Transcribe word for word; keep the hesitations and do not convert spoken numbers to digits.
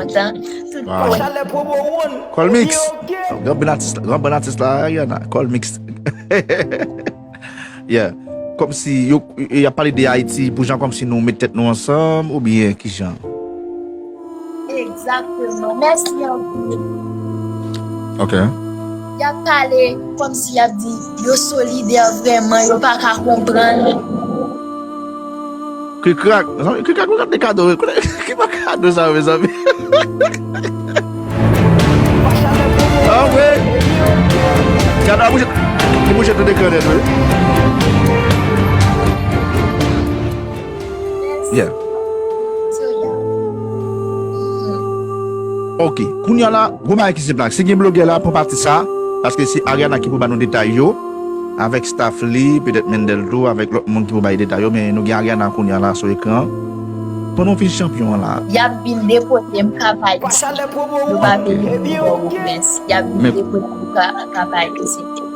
kontan. Tout Wow. Colmix. Gran bann atis, gran bann atis la, Ariana. Colmix. Yeah. Kòmsi yo, y ap pale de Ayiti pou jan kòmsi nou met tèt nou ansanm oubyen kijan? Egzakteman. Mèsi anpil. Ok. Y ap pale kòmsi y ap di yo solidè vrèman, yo pa ka konprann. Krikrak, zanmi, krikrak, ou gade kado, ki pa kado sa, mezanmi? Ah, wi. Gade, li bouje, li bouje tout ekran nèt, wi. Yeah. Ok, kounye a la, gwo bagay ki senp la. Si gen blogè la, pran pati sa, paske se Ariana ki pou ba nou detay yo, avèk staff li, petèt Mendel tou, avèk lòt moun ki pou bay detay yo, men nou gen Ariana kounye a la sou ekran. Pandan w fin chanpyon an la. Y ap vin depoze m Kap Ayisyen. Nou pa vin pou Pòtoprens. Y ap vin depoze m Kap Ayisyen.